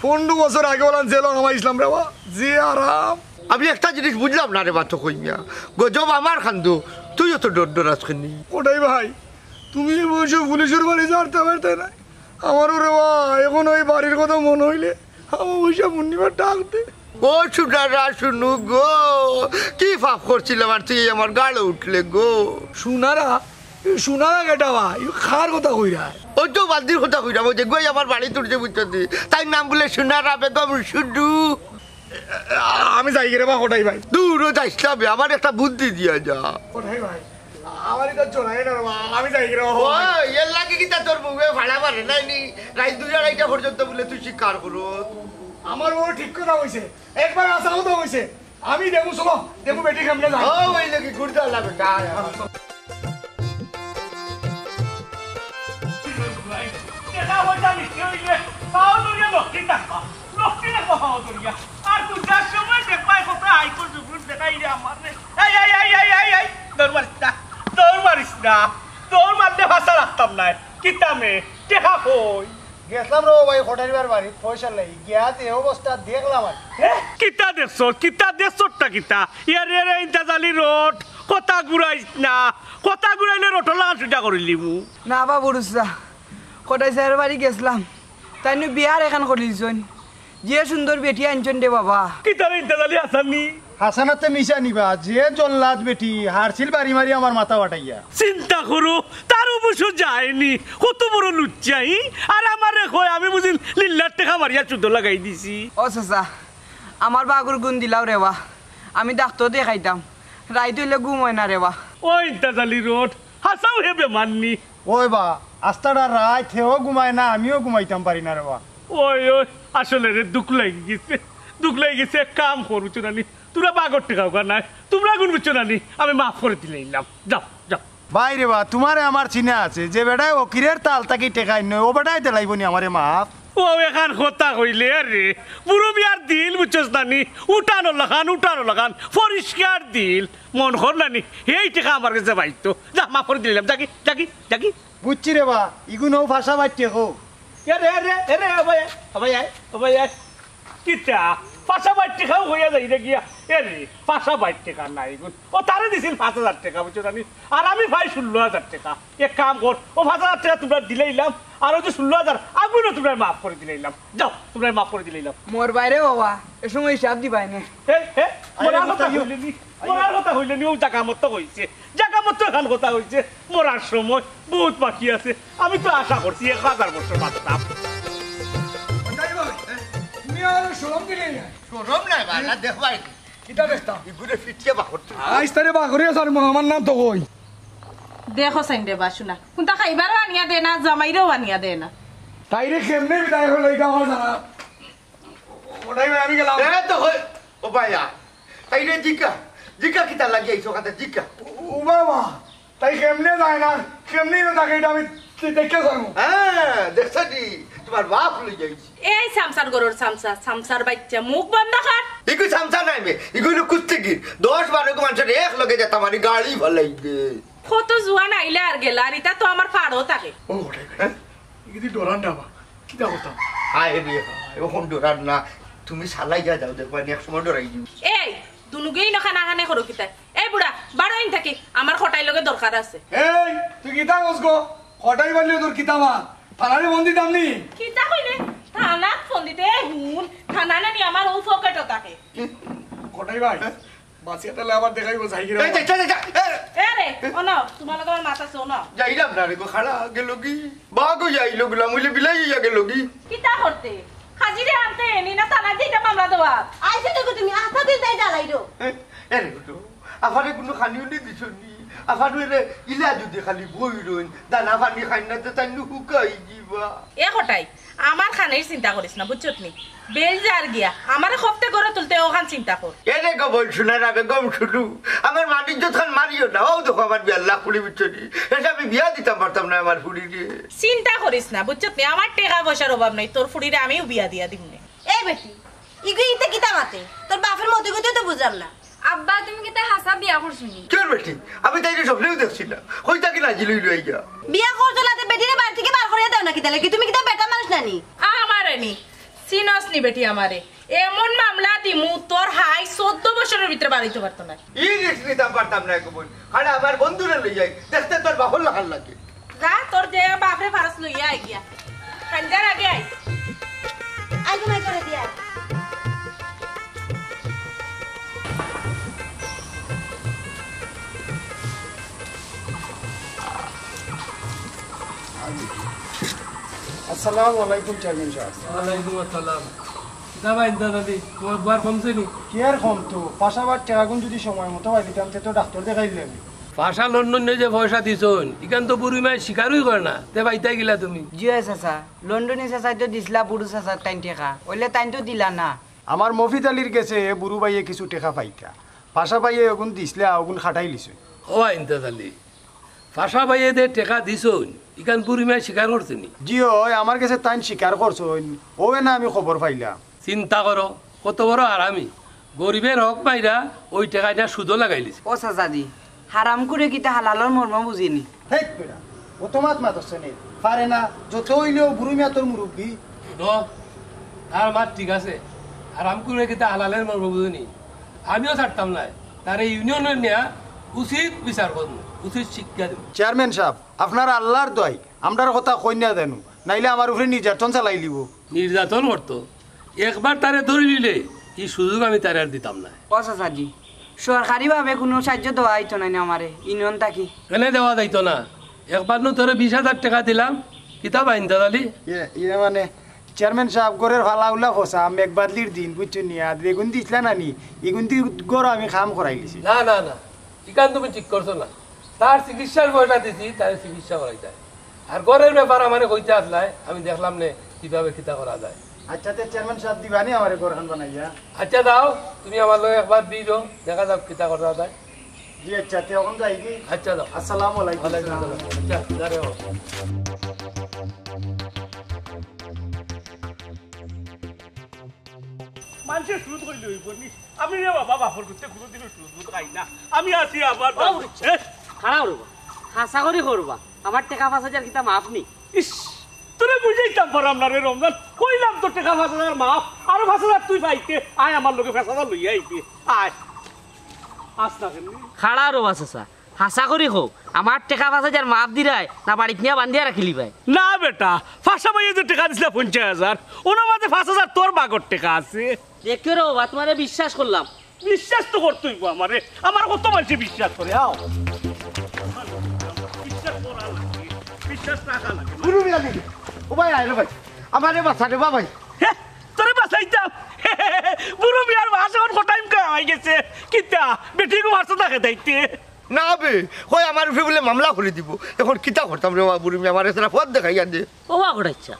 পনেরো বছর আগে ওলান জেলো হামাইছিলাম রেবা, যে আরাম। আমি একটা জিনিস বুঝলাম না রেবা তো কই মিয়া, গজব আমার কান্দো, তুইও তো ডর ডর আছস নি। কটাই ভাই, তুমি এই বয়সে পুলিশের বাড়ি ছাড়তে পারতে না। আমারও রেবা, এখন ওই বাড়ির কথা মনে অইলে আমার অবশ্য মুন্নিবার ডাক দে। ও সুনারা, শুনু গো, কি পাপ করছিলাম আর তুই আমার গাড়ো উঠলে গো? সুনারা? সুনারা কেটা বা? ই কার কথা কইরা? ওই তো বান্দির কথা কইরা, ওই যে গই আমার বাড়ি তুলছে বুঝছো নি? তাইর নাম বুলে সুনারা বেগম শুডু। আমি যাইগি রেবা কটাই ভাই। দূর ও যাইস না বে, আমার একটা বুদ্ধি দিয়া যা। কটাই ভাই, আমার ইতা চলায় না রেবা, আমি যাইগি রেবা। ও, এর লাগি কিতা তোর বউয়ে ফাড়া মারে নাই নি? রাইত দুই আড়াইটা পর্যন্ত বুলে তুই শিকার করো। আমার বউ ঠিক কথা কইছে, একবার আছা কথা কইছে। আমি দেখমু, চলো, দেখমু বেটি কেমনে যায়। ও, ওই লাগি গুড়দা লাগবে, যা, যা। দেখা পয়সা নিতে অইলে পাও ধরিয়া লক্ষ্মী থাকবা, লক্ষ্মী থাকবা পাও ধরিয়া। আর পূজার সময় দেখবায় কত আইকো জুগুর দেখাইরে আমারে। এই, এই, এই, এই, এই, এই, দৌড় মারিস না, দৌড় মারিস না, দৌড় মারলে ভাষা রাখতাম নায়। কিতা মে, টেকা কই? গেছলাম রে ভাই, কটারিবার বাড়িত পয়সা লাগি। গিয়া যে অবস্থা দেখলাম আর। হে? কিতা দেখছস? কিতা দেখছসটা কিতা? ইয়ারে রে, ইন্তাজ আলী রোড, কথা ঘুরাইস না। কথা ঘুরাইলে রোডর লাখান সুজা করিলিমু। না বা বুরুসা, কটাই চাচার বাড়ি গেছলাম, তাইন বিয়ার এখান করিলিছইন। যে সুন্দর বেটি আনছইন রে বাবা। কিতা রে ইন্তাজ আলী, হাছানি? হাছানাতে মিছা নি বা, যে জল্লাদ বেটি, হারছিল বাড়ি মারি আমার মাথা ফাটাইয়া। চিন্তা করো, তার অবশ্য যায়নি, কত বড় লুচ্চা ই। আর আমারে কয়, আমি বুঝিন লিল্লার টেকা মারিয়া সুদো লাগাই দিছি। ও চাচা, আমার বাগুর গুণ দিলাও রে বা, আমি ডাক্তর দেখাইতাম, রাইত অইলে ঘুম অয় না রে বা। ও ইন্তাজ আলী রোড, হাছাউ হে বেমার নি। ওই বা, আস্তাটা রাইত হেও ঘুমায় না, আমিও ঘুমাইতাম পারি না রে বা। ওই, ওই, আসলে রে দুখ লাগি গেছে, দুখ লাগি গেছে। এক কাম করো চুরানি, তুমরা বাগর টেকা উকা নাই, তুমরা গুন বুঝছো না নি, আমি মাফ করি দিলাইলাম। যাও, যাও। ভাই রে বা, তুমারে আমার চিনা আছে, যে বেটায় ফকিরের তাল থাকি টেকা আইন নয়, ও বেটায় দিলাইবো নি আমারে মাফ? ও এখান কথা কইলে রে, বুরু মিয়ার দিল বুঝছস না নি, উঠানো লাখান, উঠানো লাখান, পরিষ্কার দিল, মন কর না নি, হেই টেকা আমার গেছে পাইতো। যা, মাফ করি দিলাইলাম, যাগি, যাগি, যাগি। বুঝছি রে বা, ইগুন হউ ফাঁসা বাইর টেকা। এ রে, এ রে, এ রে, ও ভাই, ও ভাই, ও ভাই। কিতা? ফাঁসা বাইর টেকাও কইয়া যাই রে গিয়া। এ রে, ফাঁসা বাইর টেকা না ইগুন। ও তারে দিছিল পাঁচ হাজার টেকা, বুঝছো জানি? আর আমি পাই ষোলো হাজার টেকা। এক কাম কর, ও পাঁচ হাজার টেকা তুমরারে দিলাইলাম, আর ওই যে ষোলো হাজার, আগুনও তুমরারে মাফ করি দিলাইলাম। যাও, তুমরারে মাফ করি দিলাইলাম। মরবায় রে বাবা, এ সময় হিসাব দিবায় নে। এ, এ, মরার কথা কইলে নি, মরার কথা কইলে নি, ও জাগা মতো কইছে। জাগা মতো এখান কথা কইছে। মরার সময় বহুত বাকি আছে। আমি তো আশা করছি এক হাজার বছর বাঁচতাম। যাই বল, তুমি আর শরম দিলে না। শরম নাই, বালা দেখবায় নি। কিতা দেখতাম? ইগুরে ফিটিয়া বাখর তুই। আইজ তারে বাখরিয়া ছাড়মু, আমার নাম তো কই। দেখো সাইন রে বাসুনা, কুনটা খাইবারও আনিয়া দেয় না, জামাইরেও আনিয়া দেয় না। তাইরে কেমনে বিদায় করলো, এটা আমার জানা। ওটাই ভাই, আমি গেলাম। এ তো হই, ও ভাইয়া, তাইরে জিকা, জিকা কিতা লাগি আইছো কথা জিকা। ও বাবা, তাই কেমনে যায় না, কেমনে না থাকে, এটা আমি দে-, দেখে ছাড়মু। হ্যাঁ, দেখছো নি, তোমার বাপ লই যাইছি। এই সামসার গরুর সামসা, সামসার বাচ্চা, মুখ বন্ধ কর। ইগু সামসা নাই মে, ইগু হইল কুস্তিগির। দশ বারো গো মানুষের এক লগে যেতাম, মানে গাড়ি ফালাই দে। কত জুয়ান আইলা আর গেলা, আর ইতা তো আমার ফাড়ো থাকে। ও, ওটাই ভাই। হ্যাঁ? ইগু দি ডরান ডাবা, কিতা করতাম? হায় রে হায়, ওখান ডরান না। তুমি সালাই যা যাও, দেখবা, এক সময় ডরাই দিও। এই, দুনুগেই না খানা খানে করো কিতা? এই বুড়া, বারো ইন থাকি, আমার কটাই লগে দরকার আছে। এই, তুই কিতা কস গো? কটাই বাড়লে তোর কিতা মা? থানারে ফোন দিতাম নি? কিতা কইলে? থানাত ফোন দিতে? এ হুন, থানা নানি আমার অউ পকেটো থাকে। কটাই ভাই, বাসিয়া তাহলে আবার দেখাইবো, যাই গিরা। এই, যা, যা, যা, যা। এ, এ রে, অনো, তুমার লগে আমার মাত আছে, অনো। যাইলাম না রে গো, খাড়া গেল কি? বাঘ অইয়া আইলো গুলাম, অইলে বিলাই অইয়া গেল কি? কিতা করতে? হাজিরে আনতে নি না, থানাত যাইতা মামলা দেওয়াত? আইছো দেখো তুমি, আস্তা দিন তাই জ্বালাইলো। এ, এ রে গো, আফারে কুনু খানি উনি দিছো নি? আফারে ইলা যদি খালি বই রইন, দানা পানি খাইন না, তে তাইন হুকাই দিবা। এ কটাই, আমার খানির চিন্তা করিস না, বুঝছত নি? বেল যার গিয়া, আমারে খপ্তে গড়ে তুলতে অখান চিন্তা কর। এরে গো বইন, হুনো না বেগম, হুনো। আমার মান ইজ্জত খান মারিও না। অউ দেখো আমার বিয়ার লাখ ফুড়ি, বুঝছো নি? এটা আমি বিয়া দিতাম পারতাম না আমার ফুড়িরে। চিন্তা করিস না, বুঝছত নি? আমার টেকা পয়সার অভাব নাই, তোর ফুড়িরে আমিউ বিয়া দিয়া দিমু নে। এই বেটি, ইগু ইতে কিতা মাতে? তোর বাপের মতে গতি তো বুঝলাম না। আব্বা, তুমি কিতা হাছা বিয়া করছো নি? কিওর বেটি? আমি তাইরে স্বপ্নেউ দেখছি না। কইতা কি নাজি লই লই গিয়া। বিয়া করছো না তে বেটিরে বাড়ি থাকি বার করিয়া দেও না কিতা লাগি? তুমি কিতা বেটা মানুষ না নি? আমারে নি? চিনস নি বেটি আমারে? এমন মামলা দিমু, তোর হাই চৌদ্দ বছরর ভিতরে বারইতো পারতো না। ই risk নিতাম পারতাম না গো বইন। আরে আমার বন্ধুরে লই যাই, দেখতে তোর বাপর লাখান লাগে। যা, তোর যে বাপরে ফারস লইয়া আই গিয়া। খাইন্দার আগে আই। আই তোমায় করে দিয়া। আসসালামু আলাইকুম চেয়ারম্যান সাব। ওয়ালাইকুম আসসালাম। কিতা বা ইন্দাজ আলী, তোমার বুয়ার কমছে নি? কিয়ার কমতো? পাশাবার টেকাগুন যদি সময় মতো পাইলিতাম, তে তো ডাক্তর দেখাইলে আমি। পাশা লন্ডনে যে পয়সা দিছইন, ইখান তো বুড়ি মায় স্বীকারই করে না, তে পাইতায় গিলা তুমি? জি অয় চাচা, লন্ডনি চাচায় তো দিছলা বুড়ু চাচার তাইন টেকা, অইলে তাইন তো দিলা না। আমার মফিজ আলীর গেছে বুড়ু ভাইয়ে কিছু টেকা পাইতা, পাশা ভাইয়ে অগুন দিছলা, অগুন খাটাইলিছইন। ও ইন্দাজ আলী, পাশা ভাইয়ে যে টেকা দিছইন, ইখান বুড়ি মায় স্বীকার করছে নি? জি অয়, আমার গেছে তাইন স্বীকার করছইন, অউ না আমি খবর পাইলাম। চিন্তা করো, কত বড় হারামি। গরিবের হক মাইরা অউ টেকাটা সুদো লাগাইলিছে। ও চাচাজি, হারামখুরে কিতা হালালর মর্ম বুঝে নি? হেই বেটা, অত মাত মাতছে নি? পারে না, যত অইলেও বুড়ি মিয়া তোর মুরব্বি। হুনো, তার মাত ঠিক আছে, হারামখুরে কিতা হালালর মর্ম বুঝে নি? আমিও ছাড়তাম নায়, তারে ইউনিয়নো নিয়া উচিত বিচার করমু, উচিত শিক্ষা দিমু। চেয়ারম্যান সাব, আপনার আল্লার দোয়াই, আমরার কথা কইন না জানু, নাইলে আমার উপরে নির্যাতন চালাইলিবো। নির্যাতন করতো? একবার তারে ধরিলিলে ই সুযোগ আমি তারে আর দিতাম নায়। ও চাচাজি, সরকারিভাবে কুনু সাইয্য দেওয়া অইতো নায় নি আমারে, ইউনিয়ন থাকি? কেনে দেওয়া যাইতো না? একবার নু তোরে বিশ হাজার টেকা দিলাম, কিতা বা ইন্দাজ আলী? ইয়ে, ইয়ে মানে, চেয়ারম্যান সাব, ঘরর ফালা উলা ফসা, মেঘ বাদলির দিন, বুঝছো নি? আর যেগুন দিছলা না নি, ইগুন দি ঘরো আমি কাম করাইলিছি। না, না, না, ইখান তুমি ঠিক করছো না। তার চিকিৎসার পয়সা দিছি, তারে চিকিৎসা করাইতায়। আর ঘরর ব্যাপার আমারে কইতা আছলায়, আমি দেখলাম নে কিভাবে কিতা করা যায়। আচ্ছা, তে চেয়ারম্যান সাব দিবা নি আমারে ঘরখান বানাইয়া? আচ্ছা, যাও, তুমি আমার লগে একবার দি যাও, দেখা যাউক কিতা করা যায়। জি আচ্ছা, তে অখন যাই কি? আচ্ছা, যাও। আসসালামু আলাইকুম। ওয়ালাইকুম আসসালাম। আচ্ছা, যাও। মানষে সুদ কইলে অইবো নি? আমি রে বাবা, বাপর গুত্তে কুনুদিনও সুদ মুদ খাই না। আমি আছি আমার ও, বাবু। এ? খাড়াও রে বা। হাছা করি কও বা। আমার টেকা পাঁচ হাজার কিতা মাফ নি? ইস, তোরে বুঝাইতাম পারলাম না রে রমজান। কইলাম তো টেকা পাঁচ হাজার মাফ, আরো পাঁচ হাজার তুই পাইতে। আয় আমার লগে পাঁচ হাজার লইয়া আইতে। আয়। আস না কেনে? খাড়াও রে বা চাচা। হাছা করি কও, আমার টেকা পাঁচ হাজার মাফ দিরায় না বাড়িত নিয়া বান্ধিয়া রাখিলিবায়? না বেটা, পাশা ভাইয়ে যে টেকা দিছলা পঞ্চাশ হাজার, অনর মাঝে পাঁচ হাজার তোর বাগর টেকা আছে। দেখিও রে বা, তুমারে বিশ্বাস করলাম। বিশ্বাস তো করতে অইবো আমারে, আমার কত মানষে বিশ্বাস করে, আও। বিশ্বাস করা লাগে, বিশ্বাস রাখা লাগে। গুরু মিয়া দিদি, ও ভাই, আয় রে ভাই, আমারে বাঁচা রে বা ভাই। হে, তোরে বাঁচাইতাম? বুরু মিয়ার বাস অখন কটাইম কামাই গেছে। কিতা, বেটিগু মারছো তাকে দাইতে? না বে, কয় আমার উপরে বুলে মামলা করি দিবো। অখন কিতা করতাম রে বা বুরু মিয়া, আমারে তারা পথ দেখাইয়া দে। ও বা কটাইচ্ছা,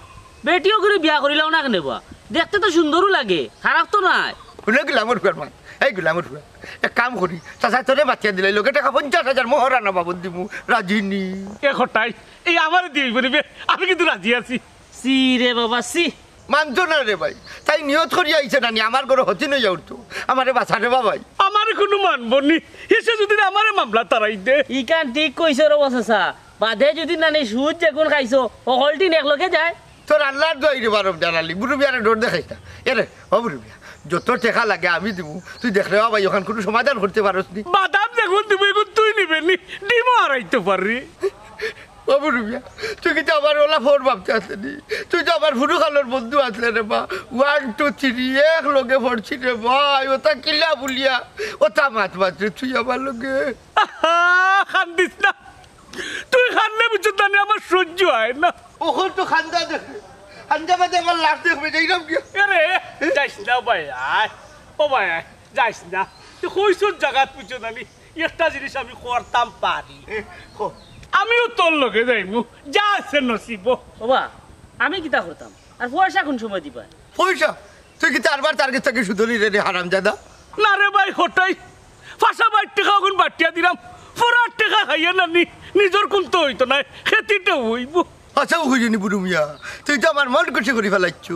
বেটিও করি বিয়া করিলাও না কেনে বা? দেখতে তো সুন্দরও লাগে, খারাপ তো নায়। হুনো গুলামর ফুয়ার মা, এই গুলামর ফুয়া, এক কাম করি, চাচায় তোরে বাঁচিয়া দিলাই, লগে টেকা পঞ্চাশ হাজার মোহরানা বাবদ দিমু, রাজি নি? এ কটাই, এই আমারে দিবি বলিবে, আমি কিন্তু রাজি আছি। ছি রে বাবা, ছি। মানতো না রে ভাই, তাই নিয়ত করি আইছে না নি, আমার ঘরো হতিন অইয়া উঠতো, আমারে বাঁচা রে বা ভাই। আমারে কুনু মানবো নি, হেষে যদি আমারে মামলা তারাই দে। ইখান ঠিক কইছো রে বা চাচা, বাদে যদি নানি সুদ যেগুন খাইছো, হকলটিন একলগে যায়। তোর আল্লার দোয়াই রে বা রমজান আলী, বুরু মিয়ারে ডর দেখাইস না। এরে, ও বুরু মিয়া, যত টেকা লাগে আমি দিমু। তুই দেখরে বাবা, অখান কুনু সমাধান করতে পারস নি? বাদাম যেগুন দিমু, এগুন তুই নিবে নি, ডিমও হারাইতো পারি। ও বুরু মিয়া, তুই কিতা আমার অলা ফোন ভাবতে আছলে নি? তুই তো আমার হুরুকালর বন্ধু আছলে রে বা। One, two, three, এক লগে পড়ছি রে ভাই। অতা কিলা বুলিয়া, অতা মাত মাতরে তুই আমার লগে। আহা, কান্দিস না। তুই কান্দলে বুঝছস না নি, আমার সহ্য অয় না। অখন তো কান্দা দেখবে, কান্দা বাদে আমার লাশ দেখবে, যাইরাম গিয়া। আরে, যাইস না ভাই, আয়। ও ভাই, আয়, যাইস না। তুই কইছস জাগাত বুঝছস না নি, একটা জিনিস আমি করতাম পারি। এ, ক। আমিও তোর লগে যাইমু, যা আছে নসিব। ওবা, আমি কিতা করতাম? আর পয়সা কুন সময় দিবা? পয়সা? তুই কিতা আরবার তার গেছ থাকি সুদ লইরে রে হারামজাদা? না রে ভাই, কটাই। পাঁচশো বাইশ টেকা অগুন বাটিয়া দিরাম। পুরা টেকা খাইয়া না নি, নিজর কুন্তা অইতো নায়, খেতিটা অইবো। আচ্ছা, অউ কইরে নি বুরু মিয়া, তুই তো আমার মন খুশি করি ফালাইছস।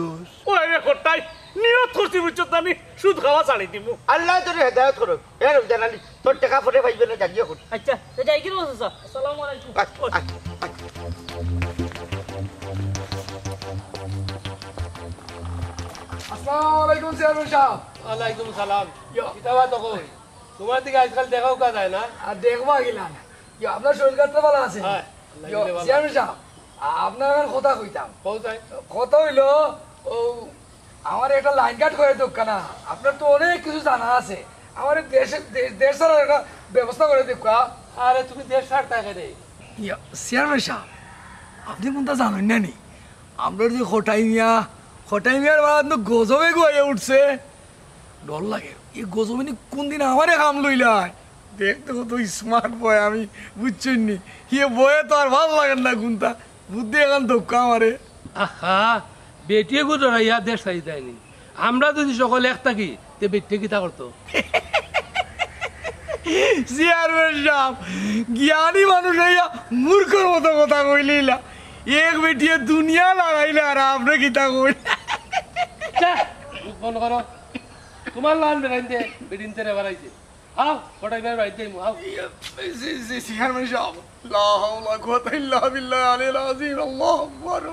ওই রে কটাই, নিয়ত করছি বুঝছস না নি, সুদ খাওয়া ছাড়ি দিমু। আল্লায় তোরে হেদায়েত করুক। এ রমজান আলী, তোর টেকা পরে পাইবে না, জানিয়া কর। আচ্ছা, তো যাই কি রে চাচা? আসসালামু আলাইকুম। আচ্ছা, আচ্ছা, আচ্ছা। আসসালামু আলাইকুম চেয়ারম্যান সাব। ওয়ালাইকুম সালাম। ইয়া। কিতা বা তো কই? তুমার দিকে আজকাল দেখা উকা যায় না। আর দেখবা গিলা না। ইয়া, আপনার শরীর খারাপ ভালা আছে? হ্যাঁ, আল্লাহ ইয়া, দিলে ভালা। চেয়ারম্যান সাব, আপনার একটা কথা কইতাম। কও চাই। কথা অইলো, অউ আমার একটা লাইন কাট করি দেউক্কা না, আপনার তো অনেক কিছু জানা আছে, আমার এই দেশে, দে-, দেশ ছাড়ার একটা ব্যবস্থা করি দেউক্কা। আরে তুমি দেশ ছাড়তায় কেনে? ইয়া, চেয়ারম্যান সাব, আপনে কুন্তা জানইন না নি? আমরার যে কটাই মিয়া, কটাই মিয়ার বাড়াত নু গজব এগু আইয়া উঠছে, ডর লাগে। ই গজবে নি কুনদিন আমারে কাম লইলায়। দেখতে কত smart boy আমি, বুঝছইন নি? হি বয়ে তো আর ভালা লাগের না কুন্তা। বুদ্ধি অখান দেউক্কা আমারে। আহা, বেটিয়ে গু ডরাইয়া দেশ ছাড়ি দেয় নি। আমরা যদি সকল এক থাকি, তে বেটিয়ে কিতা করতো? চেয়ারম্যান সাব, জ্ঞানী মানুষ অইয়া মূর্খর মতো কথা কইলিলা। এক বেটিয়ে দুনিয়া লাড়াইলা আর আপনে কিতা কইলা? চা, মুখ বন্ধ করো। তুমার লান বেড়াইন দে, বেটিন্তরে বাড়াইছে। আও, কটাই ভাই, রাইত যাইমু, আও। ইয়া, জি, জি, চেয়ারম্যান সাব। লা হাওলা কুওয়াতা ইল্লা বিল্লাহ আলিল আজিম, আল্লাহু আকবার।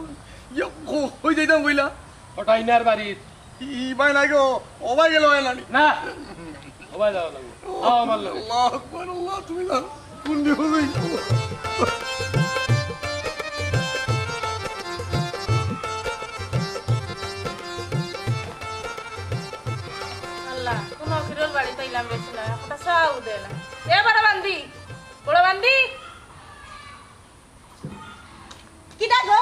ইয়া, কো-, কই যাইতাম কইলা? কটাই নার বাড়িত। ই ভাই না গো, ও ভাই গেল হয় না নি? না, ও ভাই যাওয়া লাগবো। আও আমার লগে। আল্লাহু আকবার, আল্লাহ, তুমি যাও। কোন দিকে যাই? আল্লাহ, কোন ফিরোর বাড়ি পাইলাম রে, শোনা, একটা চাও দে না। এ বড় বান্দি, বড় বান্দি। কিতা গো?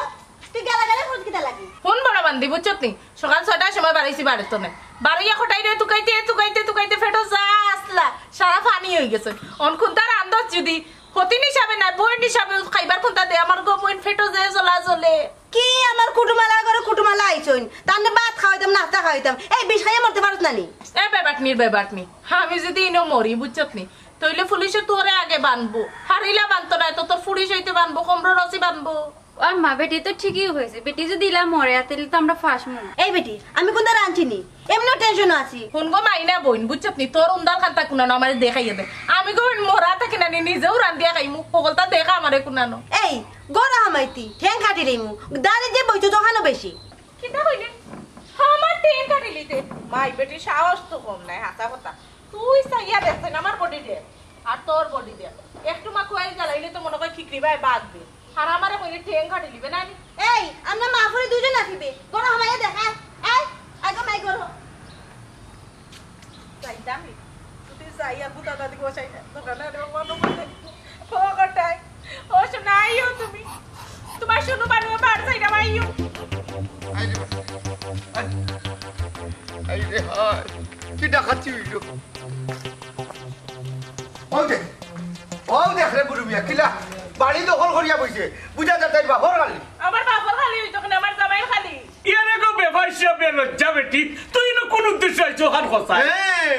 তুই গেলা গেলা খোঁজ কিতা লাগি? হুন বড় বান্দি, বুঝছত নি? সকাল ছয়টার সময় বারইছি বাড়ির তনে। বারইয়া কটাইরে তুকাইতে, তুকাইতে, তুকাইতে পেটো যা আছলা, সারা পানি অইগেছে। অন কুন্তা রান্ধস যদি, হতিন হিসাবে নায়, বইন হিসাবে খাইবার কুন্তা দে, আমার গো বইন পেটো যে জ্বলা জ্বলে। কি আমার কুটুমালা ঘরো কুটুমালা আইছইন? তানরে ভাত খাওয়াইতাম, নাস্তা খাওয়াইতাম। এই বিষ খাইয়া মরতে পারস না নি? এ বেবাটনির বেবাটনি, আমি যদি ইনো মরি, বুঝছত নি? তইলে পুলিশে তোরে আগে বানবো। হারিলা বানতো নায় তো, তোর পুলিশ অইতে বানবো, কমরো রশি বানবো। ও আম্মা, বেটি তো ঠিকই কইছে। বেটি যদি ইলা মরে, তাইলে তো আমরা ফাঁসমু। এই বেটি, আমি কুন্তা রানছি নি? এমনেও টেনশনো আছি। হুন গো মাইনা বইন, বুঝছত নি? তোর উন্দার খান্তা কুনানো আমারে দেখাইয়া দে। আমি গো মরা থাকি না নি, নিজেও রান্দিয়া খাইমু। হকলতা দেখা আমারে কুনানো। এই, গরো হামাইতি, ঠেং কাটি লইমু। দাড়ি যে বইতো দোকানো বেশি। কিতা কইলে? আমার ঠেং কাটিলিতে? মাই বেটি সাহস তো কম নায়, হাছা কথা। তুই চাইয়া দেখছইন আমার বডি দে, আর তোর বডি দে। একটু মা কোয়াইল জ্বালাইলে তো মনে কয় খিকরি ভাই বাদ দে। আর আমারে কইলে ঠেং কাটিলিবে না নি? এই, আমরা মা ফুরি দুজন আছিবে। গরো হামাইয়া দেখ, আয়, আয়, আগে মাই গরো। যাইতাম রে। তুই যাইয়া বুতা দাদি বসাই না। দোকানে রে, মনে মনে। ও কটাই। ও শোনা, আইও তুমি। তোমার শুনু বানু বার চাইরাম, আইও। আই রে, আই। আই রে, হায়। কি ডাকাতি অইলো? ওই দে, ওই দেখ রে বুরু মিয়া, কিলা বাড়ি দখল করিয়া বইছে। বুঝা যায় তাইর বাপর খালি। আমার বাপর খালি অইতো কেনে, আমার জামাইর খালি। ইয়ারে গো বেফাইসা বেলজ্জা বেটি, তুই ইনো কোন উদ্দেশ্যে আইছো অখান কছাই? হ্যাঁ।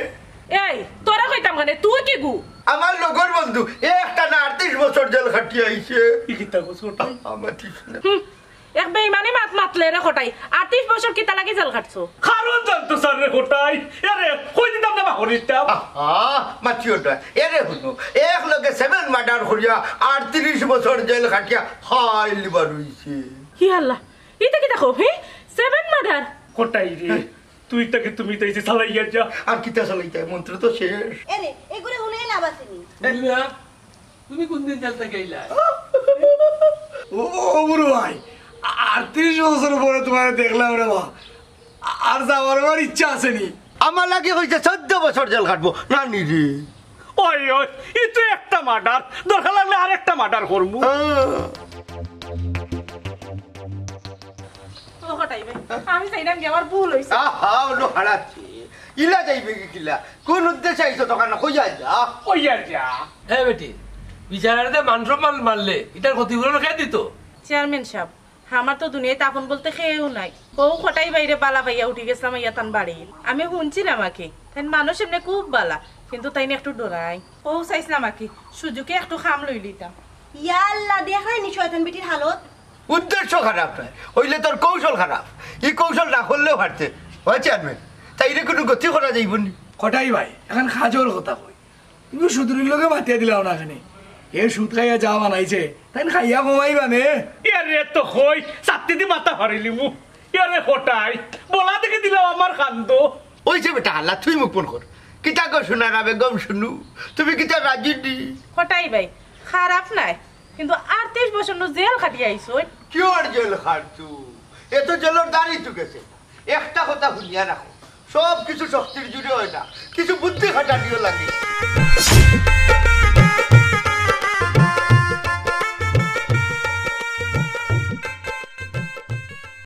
এই, তোরে কইতাম কেনে, তুই কিগু? আমার লগর বন্ধু, এ একটানা আটত্রিশ বছর জেল খাটিয়া আইছে। ই কিতা কছ কটাই? আমার ঠিক না। হুম, এক বেইমানি মাত মাতলে রে কটাই। আটত্রিশ বছর কিতা লাগি জেল খাটছো? কারণ জানতো চার রে কটাই। এরে, কই দিতাম না বাহরিতাম। আহা, মাতিও না। এরে হুনো, এক লগে seven murder করিয়া আটত্রিশ বছর জেল খাটিয়া হাই লিবার অইছে। হি আল্লাহ, ইতা কিতা কও, হি? Seven murder? কটাই রে। তুই তাকে তুমি তাই যে চালাইয়া যা। আর কিতা চালাইতে হয়? মন্ত্র তো শেষ। এরে, এগুলো হুনে লাভ আছে নি? বুঝলি না? তুমি কোন দিন জেল থেকে আইলা? ও, ও বুড়ো ভাই, আটত্রিশ বছর পরে তোমারে দেখলাম রে বা। আর যাওয়ার আমার ইচ্ছা আছে নি। আমার লাগি কইছে চোদ্দ বছর জেল খাটবো। না নি রে। ওই ওই, ই তো একটা মার্ডার, দরকার লাগলে আরেকটা মার্ডার করমু। হ্যাঁ। ও কটাই ভাই, আমি চাইলাম কি আমার ভুল হইছে। আহা, অনো হারাচ্ছি। ইলা যাইবে কি কিলা? কোন উদ্দেশ্যে আইছো? দোকানে কইয়া যা। ওই আর যা। হ্যাঁ বেটি, বিচারারে মান সম্মান মারলে এটার ক্ষতিপূরণ কে দিত? চেয়ারম্যান সাহেব, আমার তো দুনিয়াত আপন বলতে কেউ নাই। ও কটাই বাইরে বালা পাইয়া উঠি গেছিলাম ইয়া তান বাড়ি। আমি শুনছিলাম আগে, তাই মানুষ এমনি খুব বালা, কিন্তু তাই একটু ডরাই। ও চাইছিলাম আগে সুযোগে একটু কাম লই লিতাম। ইয়া আল্লাহ, দেখলাই নি শয়তান বেটির হালত? উদ্দেশ্য খারাপ নয়, হইলে তোর কৌশল খারাপ। ই কৌশল না করলেও পারতে। হয় চেয়ারম্যান, তাইরে কোনো গতি করা যাইব নি? কটাই ভাই, এখন কাজর কথা কই, তুমি সুদুরির লগে মাতিয়া দিলাও না কেনে? এ সুদ খাইয়া যা বানাইছে, তাই খাইয়া কমাইবা নে। ইয়ারে তো কই, চাত্তি দি মাথা ফাড়িলিমু। ইয়ারে কটাই, বলা দেখে দিলাম আমার কান্দ। ওই যে বেটা হাল্লা, তুই মুখ বন্ধ কর। কিতা গো সোনারা বেগম শুনু, তুমি কিতা রাজি নি? কটাই ভাই, খারাপ নাই, কিন্তু আটত্রিশ বছর নু জেল খাটিয়া আইছইন। কিওর জেল খাটছু? এ তো জেলর দাড়ি চুকেছে। একটা কথা শুনিয়া রাখো, সব কিছু শক্তির জুড়ে হয় না, কিছু বুদ্ধি খাটানিও লাগে।